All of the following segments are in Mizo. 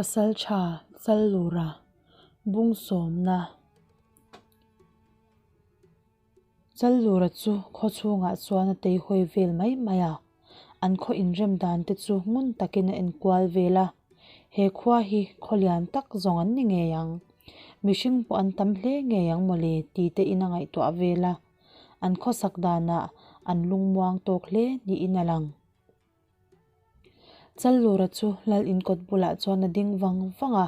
Pasalṭha Challura bung sawmna Challura chu khaw chhungah chuan a tei hawi vel mai mai a, an khaw inrem dan te chu ngun takin a enkual vel a, he khua hi khaw lian tak zawng an ni ngei ang, mihring pawh an tam hle ngei ang mawle ti te in a ngaihtuah vel a, an khawsak danah an lungmuang tawk hle niin a lang. Challura chu lal inkawt bulah chuan a ding vang vang a,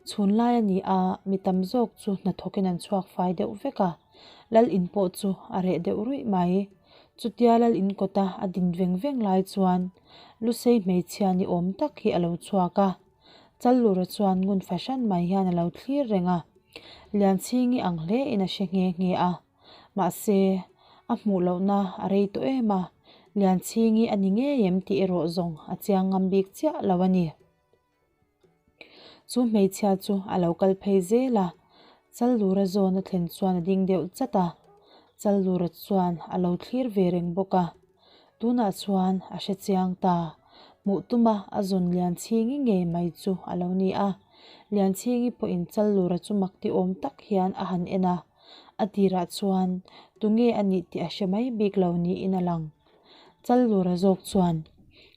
chhun lai a ni a, mi tam zawk chu hnathawkin an chhuak fai deuh vek a, lal in pawh chu a reh deuh ruih mai. Chutia lal inkawta a din veng veng lai chuan Lusei hmeichhia ni awm tak hi a lo chhuak a, Challura chuan ngun fahran mai hian a lo thlir reng a, Lianchhingi ang hle in a hre nghe nghe a. Mahse, a hmuh lohna a rei tawh em a, Lianchhingi a ni ngei em tih erawh zawng a chiang ngam bik chiah lo a ni. Chu hmeichhia chu a lo kal phei zel a, Challura zawn a thlen chuan a ding deuh chat a, Challura chuan a lo thlir ve reng bawk a. Tunah chuan a hre chiang ta, hmuh tuma a zawn Lianchhingi ngei mai chu a lo ni a. Lianchhingi pawhin Challura chu mak ti awm tak hian a han en a. A tirah chuan tunge a nih tih a hre mai bik lo niin a lang. Challura zawk chuan,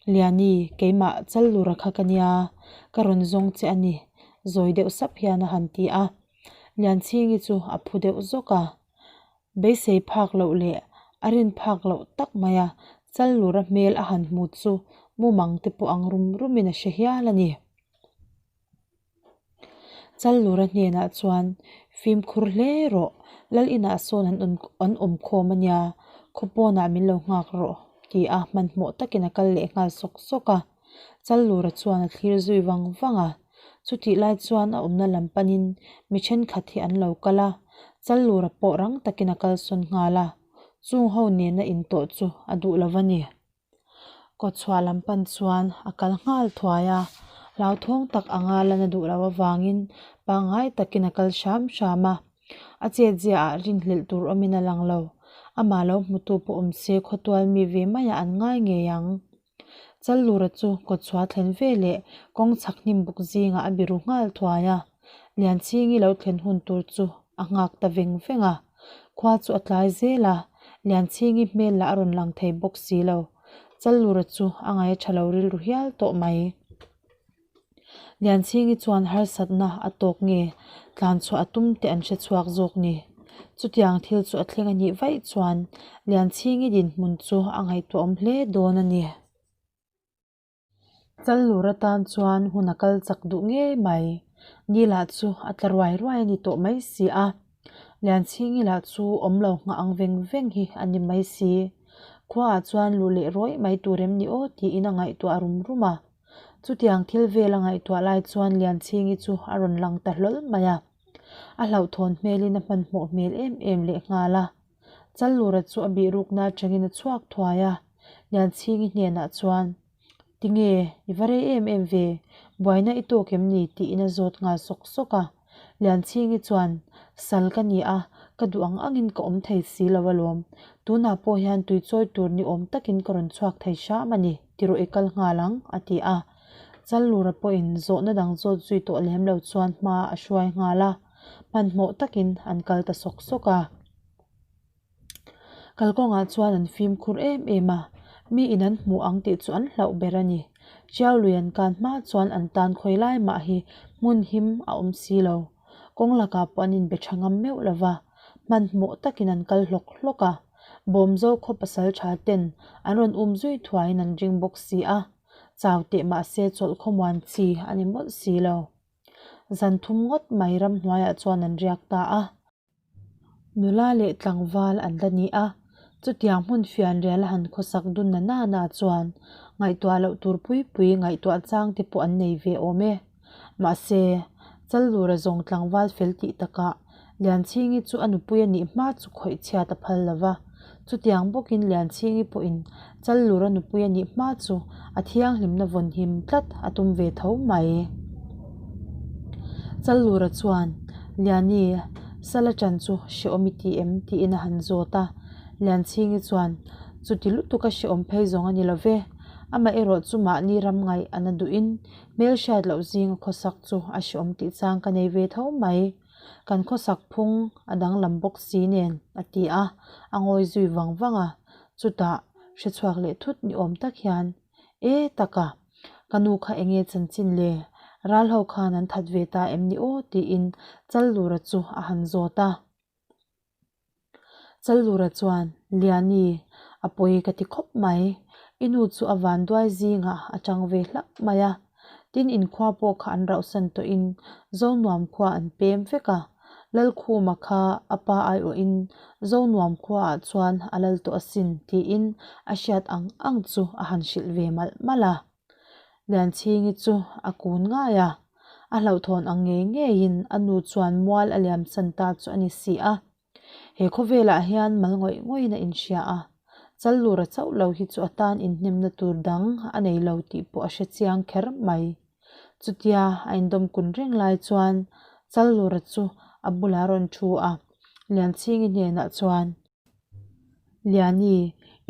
Liani, keimah Challura kha ka nia, ka rawn zawng che a ni, zawi deuh sap hian a han ti a. Lianchhingi chu a phu deuh zawk a. Beisei phak loh leh a rin phak loh tak maia Challura hmel a han hmu chu mumang te pawh ang rum rumin a hre hial a ni. Challura hnenah chuan fimkhur hle rawh, lal inah sawn an an awm khawm a nia, khaw pawnah min lo nghak rawh ti a hmanhmawh takin a kal leh nghal sawk sawk a. Challura chuan a thlir zui vang vang a, chutih lai chuan a awmna lam panin mi thenkhat hi an lo kal a, Challura pawh rang takin a kalsawn nghal a, chung ho nena intawh chu a duh lo va ni. Kawtchhuah lam pan chuan a kal nghal thuai a, hlauthawng tak anga lan a duh loh avangin pangngai takin a kal hram hram a, a chetziah ah rinhlelh tur awmin a lang lo, amah lo hmutu pawh awm se khawtual mi ve maiah an ngai ngei ang. Challura chu kawtchhuah thlen ve leh kawng chhak hnim buk zingah a biru nghal thuai a, Lianchhingi lo thlen hun tur chu a nghak ta veng veng a, khua chu a tlai zel a, Lianchhingi hmel lah a rawn lang thei bawk si lo. Challura chu a ngaih a tha lo rilru hial tawh mai. Lianchhingi chuan harsatna a tawk nge tlan chhuah a tum tih an hre chhuak zawk ni. Chutiang thil chu a thleng a nih vaih chuan Lianchhingi dinhmun chu a ngaihtuahawm hle dawn a ni. Challur atan chuan hun a kal chak duh ngei mai. Ni lah chu a tla ruai ruai a ni tawh mai si a. Lianchhingi lah chu awm lo nghah ang veng veng hi a ni mai si. Khuaah chuan luh leh rawih mai tur em ni aw tiin a ngaihtuah rum rum a. Chutiang thil vel a ngaihtuah lai chuan Lianchhingi chu a rawn lang ta hlawl mai a. A hlauhthawn hmelin a hmanhmawh hmel em em lehnghal a. Challura chu a bihrukna atangin a chhuak thuai a, Lianchhingi hnenah chuan, Tinge, i va rei em em ve, buaina i tawk em ni? tiin a zawt nghal sawk sawk a. Lianchhingi chuan, Sal ka ni a, ka duh ang angin ka awm thei si lo alawm. Tunah pawh hian tui chawi tur ni awm takin ka rawn chhuak thei hram a ni, ti rawh i kal nghal ang, a ti a. Challura pawhin zawhna dang zawt zui tawh lem lo chuan hma a hruai nghal a. Hmanhmawh takin an kal ta sawk sawk a. Kalkawngah chuan an fimkhur em em a, mi in an hmuh ang tih chu an hlauh ber a ni. Chiau lui an kan hma chuan an tan khawi lai mah hi hmun him a awm si lo. Kawng lakah pawh an inbe tha ngam meuh lo va, hmanhmawh takin an kal hlawk hlawk a. Bawmzo khaw pasal tha ten an rawn um zui thuaiin an ring bawk si a, chau teh mahse chawlh khawmuan chi a ni mawlh si lo. Zan thum ngawt mai ramhnuaiah chuan an riak ta a. Nula leh tlangval an la ni a, chutiang hmun fianrial a han khawsak dun na nana chuan ngaihtuah loh tur pui pui ngaihtuah chang te pawh an nei ve awm e. Mahse, Challura zawng tlangval fel tih takah Lianchhingi chu a nupui a nih hma chu khawih chhiat a phal lo va, chutiang bawkin Lianchhingi pawhin Challura nupui a nih hma chu a thianghlimna vawn him tlat a tum ve tho mai. Challura chuan, Liani, sala ṭan chu hrehawm i ti em? tiin a han zawt a. Lianchhingi chuan, Chuti lutuk a hrehawm phei zawng a ni lo ve. Amaherawh chu mahni ram ngaih a na duhin hmelhriat loh zinga khawsak chu a hreawm tih chang ka nei ve tho mai. Kan khawsak phung a danglam bawk si nen, a ti a, a ngawi zui vang vang a. Chutah hrechhuak leh thut ni awm tak hian, E taka, ka nu kha enge chanchin le? Ral ho khan an that ve ta em ni aw? tiin Challura chu a han zawt a. Challura chuan, Liani, a pawi ka ti khawp mai. I nu chu a vanduai zingah a chang ve hlauh mai a. Tin inkhua pawh kha an rauhsan tawhin Zonuam khua an pem vek a. Lalkhuma kha a pa aiawhin Zonuam khuaah chuan a lal tawh asin tiin a hriat ang ang chu a han hrilh ve malh malh a. Lianchhingi chu a kun ngai a, a hlauhthawn ang ngei ngeiin a nu chuan mual a liam chan ta chu a ni si a. He khawvelah hian mal ngawih ngawihin a inhria a, Challura chauh lo hi chu a tan inhnemna tur dang a nei lo tih pawh a hre chiang kher mai. Chutia a indawm kun reng lai chuan Challura chu a bulah a rawn thu a, Lianchhingi hnenah chuan, Liani,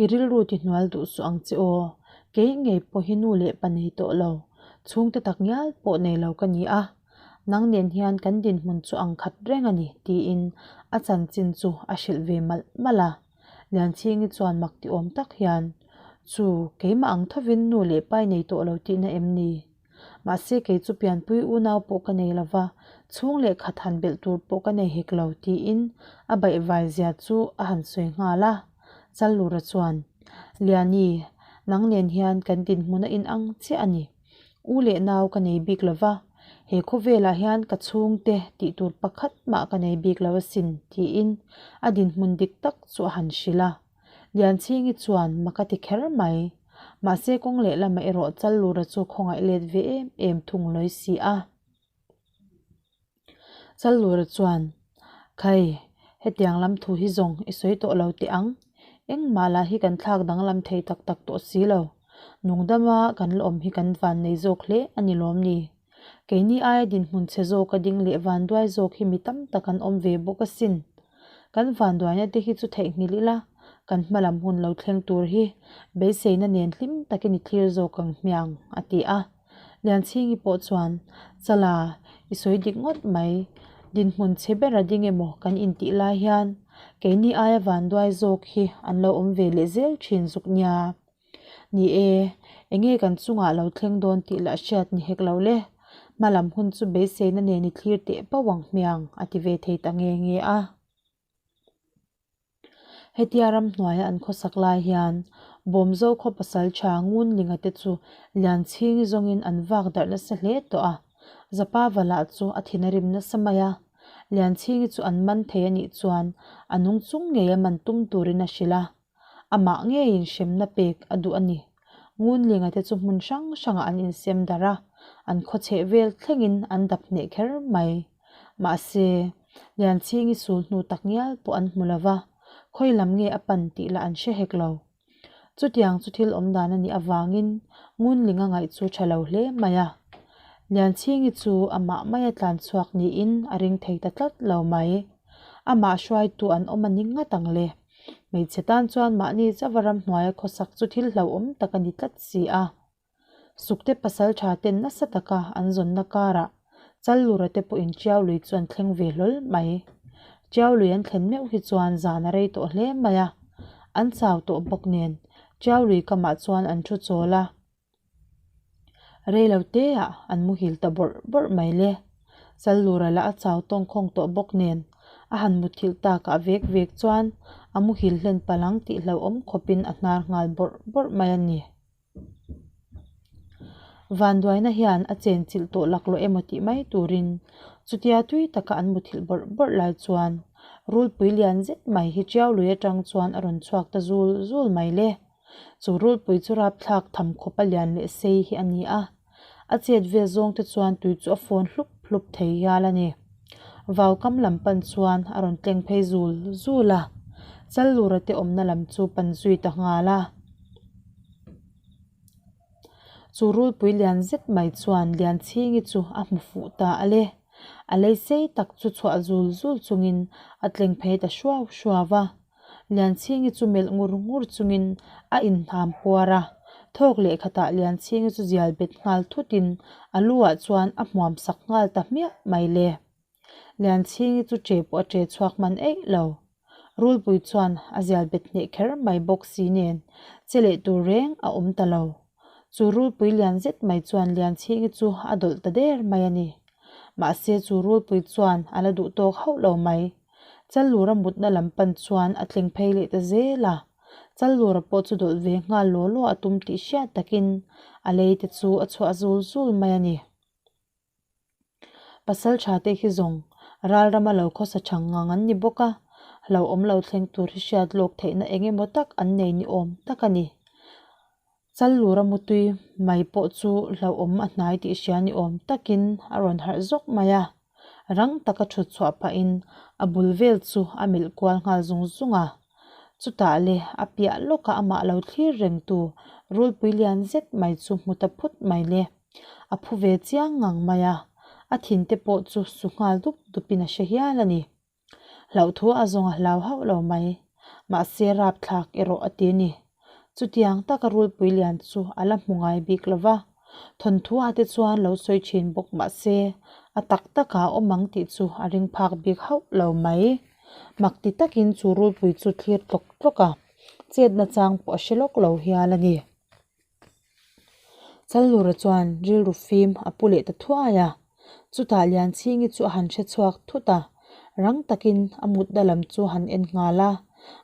i rilru ti hnual duh suh ang che aw. Kei ngei pawh hi nu leh pa nei tawh lo, chhungte tak ngial pawh nei lo ka ni a. Nang nen hian kan dinhmun chu ang khat reng a ni, tiin a chanchin chu a hrilh ve malh malh a. Lianchhingi chuan mak ti awm tak hian, Chu, keimah ang thovin nu leh pa i nei tawh lo tihna em ni? Mahse kei chu pianpui unau pawh ka nei lova, chhung leh khat han belh tur pawh ka nei hek lo, tiin a baihvai zia chu a han sawi nghal a. Challura chuan, Liani, nang nen hian kan dinhmun a inang chiah a ni. U leh nau ka nei bik lova, he khawvelah hian ka chhungte tih tur pakhat mah ka nei bik lo asin, tiin a dinhmun dik tak chu a han hrilh a. Lianchhingi chuan mak a ti kher mai. Mahse kawng leh lamah erawh Challura chu khawngaih let ve em em thung lawi si a. Challura chuan, Khai, hetiang lam thu hi zawng i sawi tawh lo teh ang. Engmah lah hi kan thlak danglam thei tak tak tawh si lo. Nungdama kan la awm hi kan van nei zawk hle a ni lawm ni? Keini aia dinhmun chhe zawka ding leh vanduai zawk hi mi tam tak an awm ve bawk asin. Kan vanduaina te hi chu theihnghilh ila, kan hma lam hun lo thleng tur hi beiseina nen hlim takin i thlir zawk ang hmiang, a ti a. Lianchhingi pawh chuan, Chala, i sawi dik ngawt mai. Dinhmun chhe bera ding emaw kan intih lai hian keini aia vanduai zawk hi an lo awm ve leh zel thin zuk nia. Ni e, enge kan chungah lo thleng dawn tih lah hriat ni hek lo le. Hmalam hun chu beiseina nen i thlir teh pauh ang hmiang, a ti ve thei ta nge nge a. Hetia ramhnuaia an khawsak lai hian Bawmzo khaw pasal tha Ngunlinga te chu Lianchhingi zawngin an vak darh nasa hle tawh a. Zapava lah chu a thin a rim nasa mai a. Lianchhingi chu an man thei a nih chuan a nung chung ngei a man tum turin a hrilh a. Amah ngeiin hremna pek a duh a ni. Ngunlinga te chu hmun hrang hrangah an insem darh a, an khawchheh vel thlengin an dap hneh kher mai. Mahse, Lianchhingi sul hnu tak ngial pawh an hmu lo va, khawi lam nge a pan tih lah an hre hek lo. Chutiang chu thil awm dan a nih avangin Ngunlinga ngaih chu tha lo hle mai a. Lianchhingi chu amah maia tlan chhuak niin a ring thei ta tlat lo mai. Amah hruaitu an awm a ni ngat ang le. Hmeichhe tan chuan mahni chauha ramhnuaia khawsak chu thil hlauhawm tak a ni tlat si a. Sukte pasal tha ten nasa taka an zawnna karah Challura te pawhin Tiaului chu an thleng ve hlawl mai. Tiaului an thlen meuh hi chuan zan a rei tawh hle mai a, an chau tawh bawk nen Tiaului kamah chuan an thu chawl a. Reilo teah an muhil ta bawrh bawrh mai le. Challura lah a chau tawngkhawng tawh bawk nen a han muthilh takah vek vek chuan a muhil hlen palh ang tih hlauhawm khawpin a hnar nghal bawrh bawrh mai a ni. Vanduaina hian a chenchilh tawh laklawh emaw tih mai turin chutia tui taka an muthilh bawrh bawrh lai chuan rulpui lian zet mai hi tiau lui atang chuan a rawn chhuak ta zul zul mai le. Chu rulpui chu rapthlak tham khawp a lian leh sei hi a ni a, a chet vel zawng te chuan tui chu a fawn hlup hlup thei hial a ni. Vau kam lam pan chuan a rawn tleng phei zul zul a, Challura te awmna lam chu pan zui ta nghal a. Chu rulpui lian zet mai chuan Lianchhingi chu a hmu fuh ta a le. A lei sei tak chu chhuah zul zul chungin a tleng phei ta hruau hruau a. Lianchhingi chu melh ngur ngur chungin a inhnam puar a. Thawk leh khatah Lianchhingi chu zial bet nghal thutin a lu ah chuan a hmuam sak nghal ta hmiah mai le. Lianchhingi chu che pawh a che chhuak hman eih lo. Rulpui chuan a zial bet hneh kher mai bawk si nen che leh tur reng a awm ta lo. Chu rulpui lian zet mai chuan Lianchhingi chu a dawlh ta der mai a ni. Mahse chu rulpui chuan a la duh tawk hauh lo mai. Challura mutna lam pan chuan a tleng phei leh ta zel a. Challura pawh chu dawlh ve nghal law law a tum tih hriat takin a lei te chu a chhuah zul zul mai a ni. Pasal tha te hi zawng ral rama lo khawsa chang ngang an ni bawk a, hlauhawm lo thleng tur hi hriat lawk theihna eng emaw tak an nei ni awm tak a ni. Challura mutui mai pawh chu hlauhawm a hnai tih hria ni awm takin a rawn harh zawk mai a, rang taka thut chhuah pahin a bul vel chu a melh kual nghal zung zung a. Chutah le a piah lawkah amah lo thlir reng tu rulpui lian zet mai chu hmu ta phut mai le. A phu ve chiang ngang mai a, a thin te pawh chu su nghal dup dupin a hre hial a ni. Hlauhthu a zawng a hlau hauh lo mai, mahse rapthlak erawh a ti a ni. Chutiang taka rulpui lian chu a la hmu ngai bik lo va, thawnthu ah te chuan lo sawi thin bawk mahse a tak takah a awm ang tih chu a ring phak bik hauh lo mai. Mak ti takin chu rulpui chu thlir tlawk tlawk a, chetna chang pawh a hre lawk lo hial a ni. Challura chuan rilru fim a pu leh ta thuai a, chutah Lianchhingi chu a han hre chhuak thut a, rang takin a mutna lam chu a han en nghal a,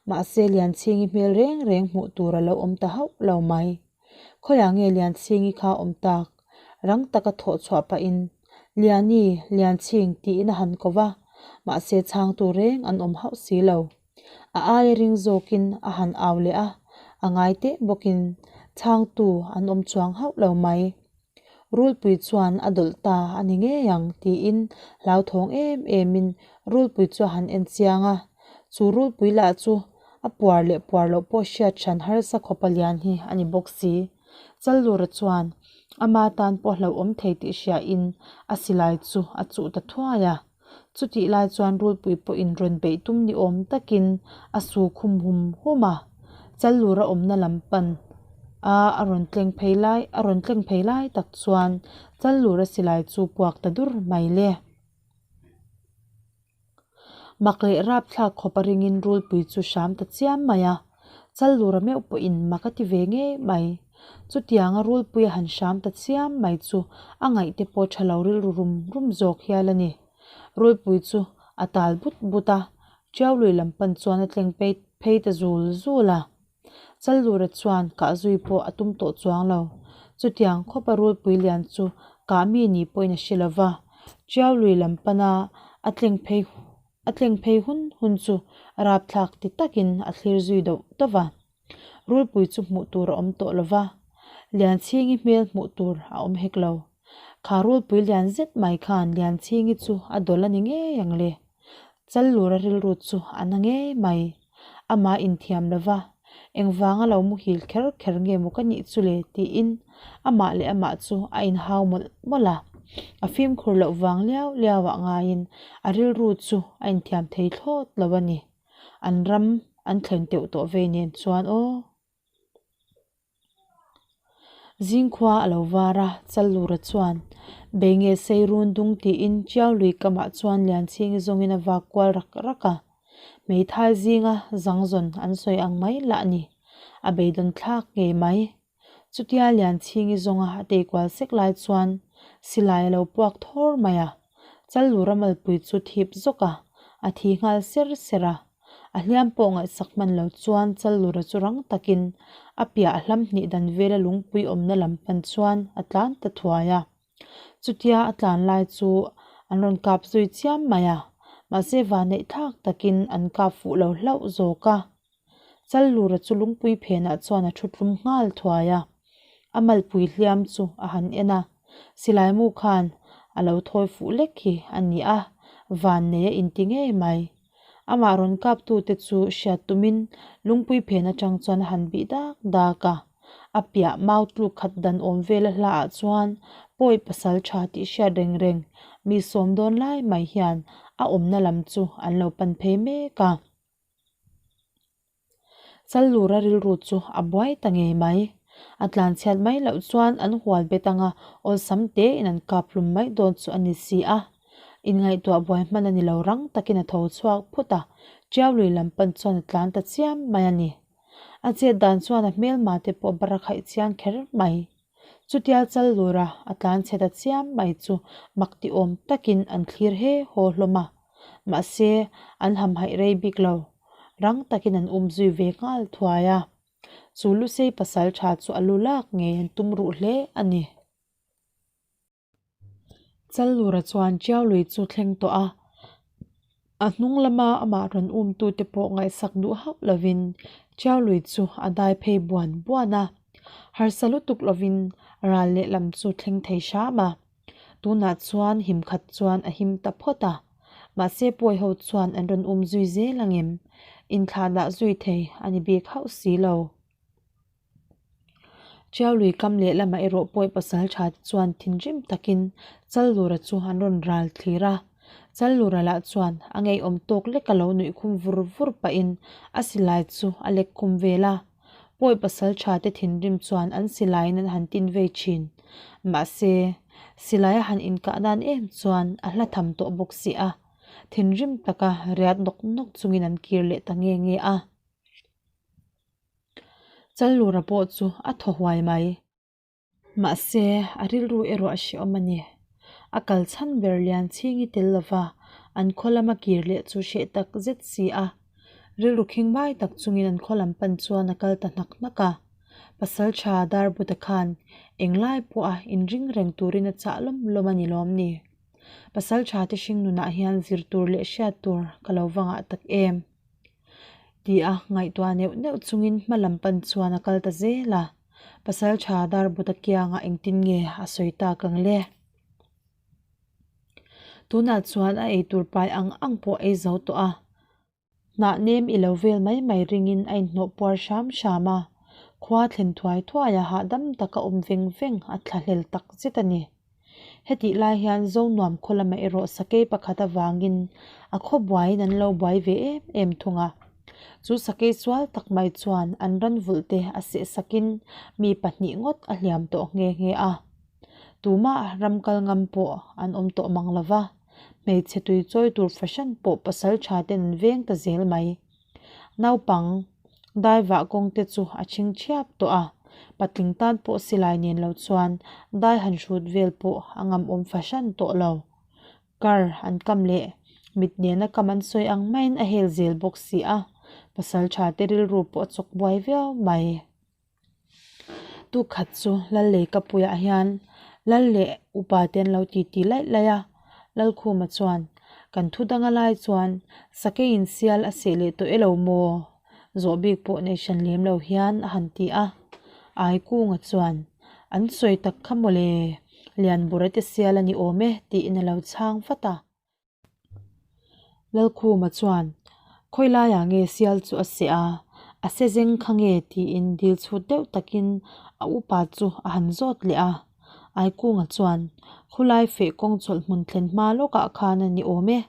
mahse Lianchhingi hmel reng reng hmuh tur a lo awm ta hauh lo mai. Khawiah nge Lianchhingi kha a awm tak? Rang taka thawh chhuah pahin, Liani, Lianchhing tiin a han ko va, mahse chhangtu reng an awm hauh si lo. A aia ring zawkin a han au leh a, a ngai teh bawkin chhangtu an awm chuang hauh lo mai. Rulpui chuan a dawlh ta a ni ngei ang tiin hlauthawng em emin rulpui chu a han en chiang a, chu rulpui lah chu a puar leh puar loh pawh hriat hran harsa khawpa lian hi a ni bawk si. Challura chuan ama tan pawh hlauhawm thei tih hriain a silai chu a chuh ta thuai a. Chutih lai chuan rulpui pawhin rawn beih tum ni awm takin a su khum hum hum a, Challura awmna lam pan a a rawn tleng phei lai a rawn tleng phei lai tak chuan Challura silai chu puak ta dur mai le. Mak leh rapthlak khawp a ringin rulpui chu hram ta chiam mai a, Challura meuh pawhin mak a ti ve ngei mai. Chutianga rulpui a han hram ta chiam mai chu a ngaihte pawh tha lo rilru rum rum zawk hial a ni. Rulpui chu a tal but but a, Tiau lui lam pan chuan a tleng phei phei ta zul zul a. Challura chuan kah zui pawh a tum tawh chuang lo. Chutiang khawpa rulpui lian chu kah mi ni pawhin a hre lo va, Tiau lui lam pana a tleng phei a tleng phei hun hun chu rapthlak ti takin a thlir zui deuh deuh va. Rulpui chu hmuh tur a awm tawh lo va, Lianchhingi hmel hmuh tur a awm hek lo. Kha rulpui lian zet mai khan Lianchhingi chu a dawlh a ni ngei ang le. Challura rilru chu a na ngei mai. Amah inthiam lo va, engvanga lo muhil kher kher nge maw ka nih chu le tiin amah leh amah chu a inhau mawlh mawlh a. A fimkhur loh vang liau liau ah ngaiin a rilru chu a inthiam thei thlawt lo a ni. An ram an thlen teuh tawh vei nen chuan aw. Zingkhua a lo var a, Challura chuan bei nge sei run dung tiin Chiau lui kamah chuan Lianchhingi zawngin a vak kual rak rak a. Hmeithai zinga zangzawn an sawi ang mai lah a ni. A beidawn thlak ngei mai. Chutia Lianchhingi zawnga a tei kual sek lai chuan silai a lo puak thawr mai a, Challura malpui chu thip zawk a, a thi nghal ser ser a. A hliam pawh ngaihsak hman lo chuan Challura chu rang takin a piah hlam hnih dan vela lungpui awmna lam pan chuan a tlan ta thuai a. Chutia a tlan lai chu an rawn kap zui chiam mai a, mahse vanneih thlak takin an kap fuh lo hlauh zawk a. Challura chu lungpui phenah chuan a thu tlum nghal thuai a, a malpui hliam chu a han en a, silai mu khan a lo thawi fuh lek hi a ni a, vannei a inti ngei mai. Amah rawn kaptute chu hriat tumin lungpui phen atang chuan a han bih dak dak a, a piah mau tluk khat dan awm vela hlaah chuan pawi pasal tha tih hriat reng reng mi sawm dawn lai mai hian a awmna lam chu an lo pan phei mek a. Challura rilru chu a buai ta ngei mai. A tlanchhiat mai loh chuan an hual bet anga awlsam tein an kap hlum mai dawn chu a ni si a. Inngaihtuah buai hman a ni lo rang takin a tho chhuak phut a, Tiau lui lam pan chuan a tlan ta chiam mai a ni. A chet dan chuan a hmelma te pawh bar a khaih chiang kher mai. Chutia chal lura a tlan chhe ta chiam mai chu mak ti awm takin an thlir he haw hlawm a. Mahse, an hamhaih rei bik lo. Rang takin an um zui ve nghal thuai a. Chu Lusei pasal tha chu a lu lak ngei an tum ruh hle a ni. Challura chuan Tiau lui chu thleng tawh a, a hnung lama amah rawn umtute pawh ngaihsak duh hauh lovin Tiau lui chu a dai phei buan buan a, harsa lutuk lovin ral lehlam chu thleng thei hram a. Tunah chuan him khat chuan a him ta phawt a, mahse pawi ho chuan an rawn um zui zel angem? Inthlahdah zui thei a ni bik hauh si lo. Tiau lui kam leh lamah erawh pawi pasal tha te chuan thinrim takin Challura chu an rawn ral thlir a. Challura lah chuan a ngeiawm tawk lek a lo nuih khum vur vur pahin a silai chu a lek khum vel a. Pawi pasal tha te thinrim chuan an silaiin an han tin vei thin. Mahse, silai a han inkah nan em chuan a hla tham tawh bawk si a. Thinrim taka riat nawk nawk chungin an kir leh ta nge nge a. Challura pawh chu a thaw huai mai. Mahse, a rilru erawh a hrehawm a ni. A kal chhan ber lian chhingi tel lova an khaw lama kir leh chu hreh tak zet si a. Rilru khing mai tak chungin an khaw lam pan chuan a kal ta hnak hnak a. Pasaltha Darbuta khan englai pawha inring reng turin a chah lawm lawm a ni lawm ni. Pasaltha te hring nunah hian zir tur leh hriat tur ka lo va ngah tak em. Ti a ngaihtuah neuh neuh chungin hma lam pan chuan a kal ta zel a, Pasaltha Darbuta kiangah engtin nge a sawi tak ang le? Tunah chuan a eitur pai ang ang pawh ei zo tawh a, hnah nem i lo vel mai mai ringin a inhnawh puar hram hram a, khua thlen thuai thuai a hahdam taka awm veng veng a thlahlel tak zet a ni. Hetih lai hian Zonuam khaw lamah erawh sakei pakhat avangin a khaw buaiin an lo buai ve em em thung a. Chu sakei sual tak mai chuan an ran vulh te a seh sakin mi pahnih ngawt a hliam tawh nghe nghe a. Tumah ram kal ngam pawh an awm tawh mang lo va, hmeichhe tui chawi tur fahran pawh pasal tha ten an veng ta zel mai. Naupang daivah kawng te chu a chhing thiap tawh a, patling tan pawh silai nen lo chuan dai han hrut vel pawh a ngam awm fahran tawh lo. Kar an kam leh mit nena kam an sawi ang maiin a hel zel bawk si a, pasal tha te rilru pawh a chawk buai viau mai. Tukhat chu Lal lei ka puiah hian Lal leh upa te an lo titi laih laih a, Lalkhuma chuan, Kan thu danga lai chuan Sakeiin sial a seh leh tawh e lo maw? Zawh bik pawh nei hran lem lo hian a han ti a. Aikunga chuan, An sawi tak kha mawle, Lianbura te sial a ni awm e tiin a lo chhang vat a. Lalkhuma chuan, Khawi laiah nge sial chu a seh a, a se zeng kha nge tiin dil chhut deuh takin a upa chu a han zawt leh a. Aikunga chuan, Khulai feh kawng chawlh hmun thlen hma lawkah khan a ni awm e,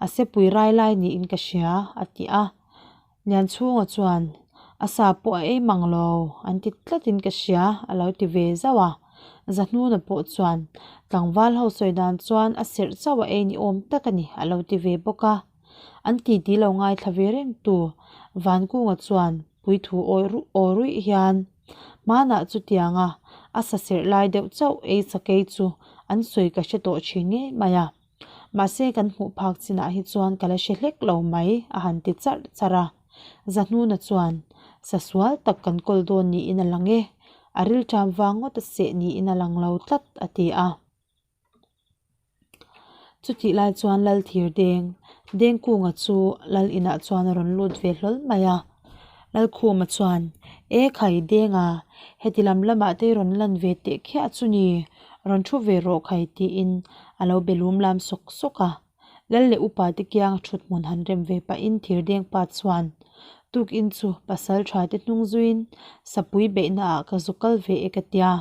a sepui rai lai niin ka hria, a ti a. Lianchhunga chuan, A sa pawh a ei mang lo, an ti tlatin ka hria, a lo ti ve zauh a. Zahnuna pawh chuan, Tlangval ho sawi dan chuan a serh chauh a ei ni awm tak a ni, a lo ti ve bawk a. An titi lo ngaithla ve reng tu Vankunga chuan puithu aw ruih hian, Hmanah chutianga a sa serh lai deuh chauh ei sakei chu an sawi ka hre tawh thin ngei mai a. Mahse kan hmuh phak chinah hi chuan ka la hre hlek lo mai a han ti charh charh a. Zahnuna chuan, Sa sual tak kan kawl dawn niin a lang e, a rilṭam vang ngawt a seh niin a lang lo tlat a ti a. Chutih lai chuan Lal thir deng, Dengkunga chu Lal inah chuan a rawn lut ve hlawl mai a. Lalkhuma chuan, E khai Denga, heti lam lamah te i rawn lan ve teh khiah chu ni, rawn thu ve rawh khai tiin a lo be lum lam sawk sawk a. Lal leh upa te kianga thut hmun han rem ve pahin Thirdengpa chuan, Tukin chu pasal tha te hnung zuiin sapui beihna ah ka zu kal ve e ka tia,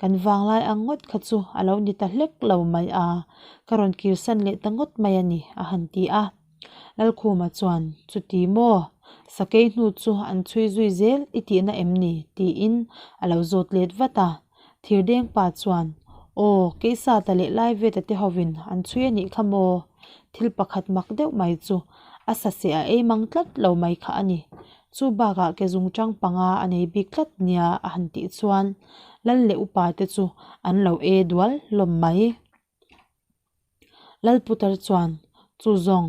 kan vanglai ang ngawt kha chu a lo ni ta hlek lo mai a, ka rawn kirsan leh ta ngawt mai a ni a han ti a. Lalkhuma chuan, Chuti maw? Sakei hnu chu an chhui zui zel i tihna em ni? tiin a lo zawt let vat a. Thirdeng pa chuan, Aw, Keisata leh Laiveta te hovin an chhui a nih kha maw? Thil pakhat mak deuh mai chu a saseh a ei mang tlat lo mai kha a ni. Chu bakah ke zungchang panga a nei bik tlat nia a han tih chuan Lal leh upa te chu an lo e dual hlawm mai. Lalputar chuan, Chu zawng,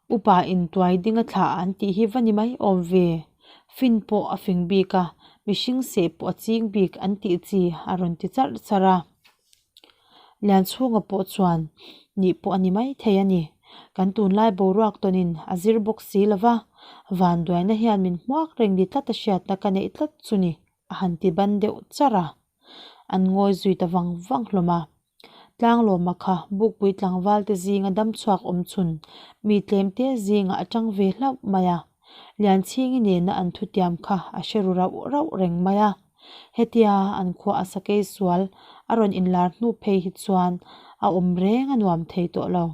upa intuai ding a thlah an tih hi va ni mai awm ve. Fin pawh a fing bik a, mihring seh pawh a ching bik an tih chi a rawn ti charh charh a. Lianchhunga pawh chuan, Nih pawh a ni mai thei a ni. Kan tunlai boruak tawnin a zir bawk si lo va, vanduaina hian min hmuak reng ni tlat a hriatna ka neih tlat chu ni a han ti ban deuh charh a. An ngawi zui ta vang vang hlawm a. Tlanglawma kha Bukpui tlangvalte zinga damchhuak awm chhun mi tlemte zingah a tang ve hlauh mai a. Lianchhingi nena an thutiam kha a hre ru rauh rauh reng mai a. Hetia an khua a sakei sual a rawn inlar hnu phei hi chuan a awm reng a nuam thei tawh lo.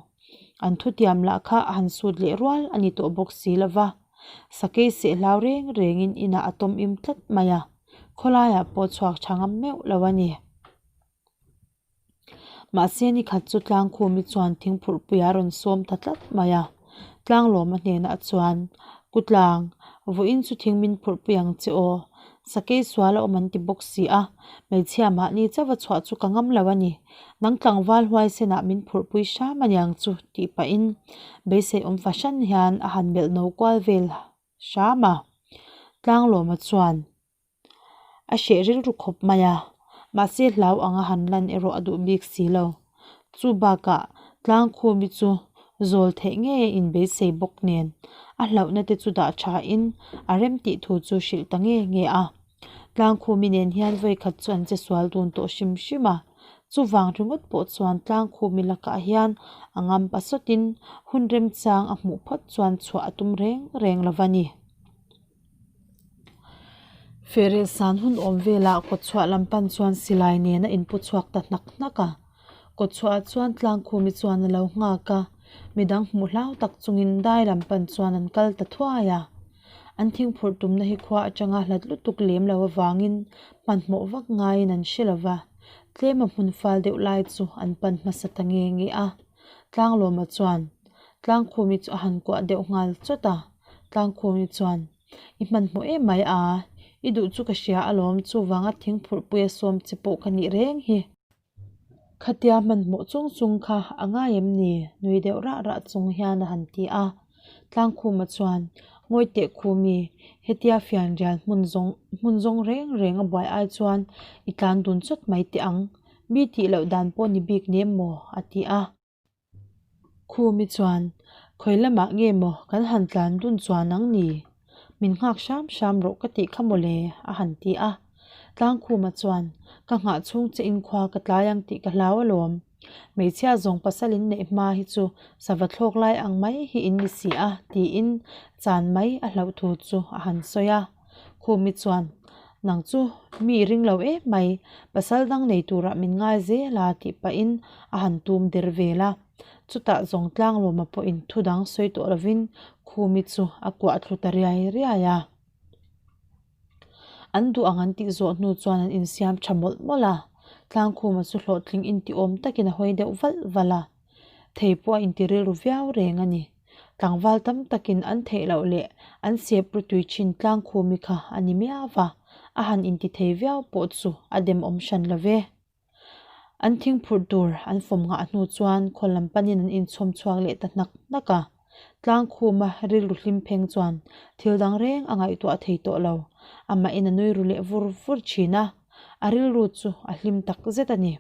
An thutiam lah kha a han sut leh rual a ni tawh bawk si lo va. Sakei seh hlau reng rengin inah a tawm im tlat mai a, khawlaiah pawh chhuak tha ngam meuh lo a ni. Mahse nikhat chu Tlangkhumi chuan thingphurhpui a rawn sawm ta tlat mai a, Tlanglawma hnenah chuan, Ku Tlang, vawiin chu thing min phurhpui ang che aw, sakei sual a awm an ti bawk si a, hmeichhia mahni chauh a chhuah chu ka ngam lo a ni, nang tlangval huaisenah min phurhpui hram a niang chu tih pahin beisei awm fahran hian a han melh no kual vel hram a, Tlanglawma chuan, A hreh rilru khawp mai a, mahse hlau anga han lan erawh a duh bik si lo. Chu bakah Tlangkhumi chu zawl theih ngei a inbeisei bawk nen a hlauhna te chu dah thain a rem tih thu chu hrilh ta nge nge a. Tlangkhumi nen hian vawikhat chu an che sual dun tawh hrim hrim a, chuvang ringawt pawh chuan Tlangkhumi lakah hian a ngam pasawtin hun remchang a hmuh phawt chuan chhuah a tum reng reng lo va ni. Ferel san hun awm velah kawtchhuah lam pan chuan silai nen a inpu chhuak ta hnak hnak a. Kawtchhuahah chuan Tlangkhumi chuan a lo nghak a, midang hmuh hlau tak chungin dai lam pan chuan an kal ta thuai a. An thingphurh tumna hi khua atanga hlat lutuk lem lo avangin hmanhmawh vak ngaiin an hre lo va, tlema hmun fal deuh lai chu an pan hmasa ta nge nge a. Tlanglawma chuan Tlangkhumi chu a han kuah deuh nghal chawt a. Tlangkhumi chuan, I hmanhmawh em mai a, i duh chu ka hria alawm, chuvanga thingphurhpuia sawm che pawh ka nih reng hi. Khatia hmanhmawh chung chung kha a ngai em ni? nui deuh rah rah chung hian a han ti a. Tlangkhuma chuan, Ngawi teh Khumi, hetia fianrial hmun zawng hmun zawng reng reng a buai ai chuan i tlan dun chawt mai teh ang, mi tih loh dan pawh ni bik nem maw? a ti a. Khumi chuan, Khawi lamah nge maw kan han tlan dun chuan ang ni? Min nghak hram hram rawh ka tih kha mawle, a han ti a. Tlangkhuma chuan, Ka nghah chhung che inkhua ka tlai ang tih ka hlau alawm. Hmeichhia zawng pasal in neih hma hi chu sava thlawk lai ang mai hi in ni si a, tiin chan mai a hlauh thu chu a han sawi a. Khumi chuan, Nang chu mi i ring lo em mai, pasal dang nei turah min ngai zel a tih pahin a han tum der vel a. Chutah zawng Tlanglawma pawhin thu dang sawi tawh lovin Khumi chu a kuah thlu ta riai riai a. An duh ang an tih zawh hnu chuan an insiam tha mawlh mawlh a, Tlangkhuma chu hlawhtling intiawm takin a hawi deuh valh valh a. Thei pawh a inti rilru viau reng a ni. Tlangval tam takin an theih loh leh an sep ru tui thin Tlangkhumi kha a ni miau va, a han inti thei viau pawh chu a demawm hran lo ve. An thingphurh tur an fawm nghah hnu chuan khaw lam panin an inchhawm chhuak leh ta hnak hnak a. Tlangkhuma rilru hlim pheng chuan thil dang reng a ngaihtuah thei tawh lo. Amahin a nui ru leh vur vur thin a, a rilru chu a hlim tak zet a ni.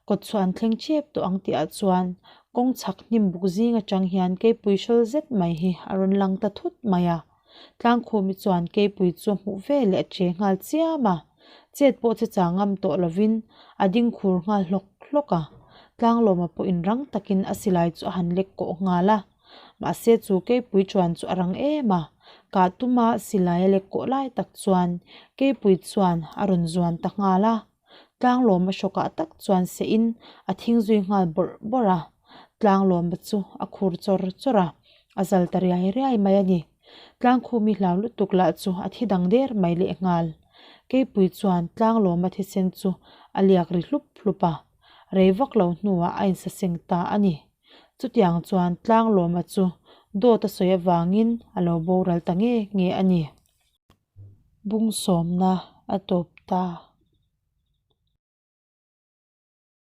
Kawtchhuah an thleng chep tawh ang tihah chuan kawng chhak hnim buk zing atang hian keipui hrawl zet mai hi a rawn lang ta thut mai a. Tlangkhumi chuan keipui chu a hmuh ve leh a che nghal chiam a, chet pawh che chang ngam tawh lovin a ding khur nghal hlawk hlawk a. Tlanglawma pawhin rang takin a silai chu a han lek kawh nghal a, mahse chu keipui chuan chu a rang em a, kah tuma silai a lek kawh lai tak chuan keipui chuan a rawn zuan ta nghal a. Tlanglawma hrawkah tak chuan sehin a thing zui nghal bawrh bawrh a, Tlanglawma chu a khur chawr chawr a, a zal ta riai riai mai a ni. Tlangkhumi hlau lutuk lah chu a thi dang der mai lehnghal. Keipui chuan Tlanglawma thisen chu a liak ri hlup hlup a, rei vak lo hnuah a insaseng ta a ni. Chutiang chuan Tlanglawma chu dawt a sawi avangin a lo boral ta nge nge a ni. Bung sawmna a tawp ta.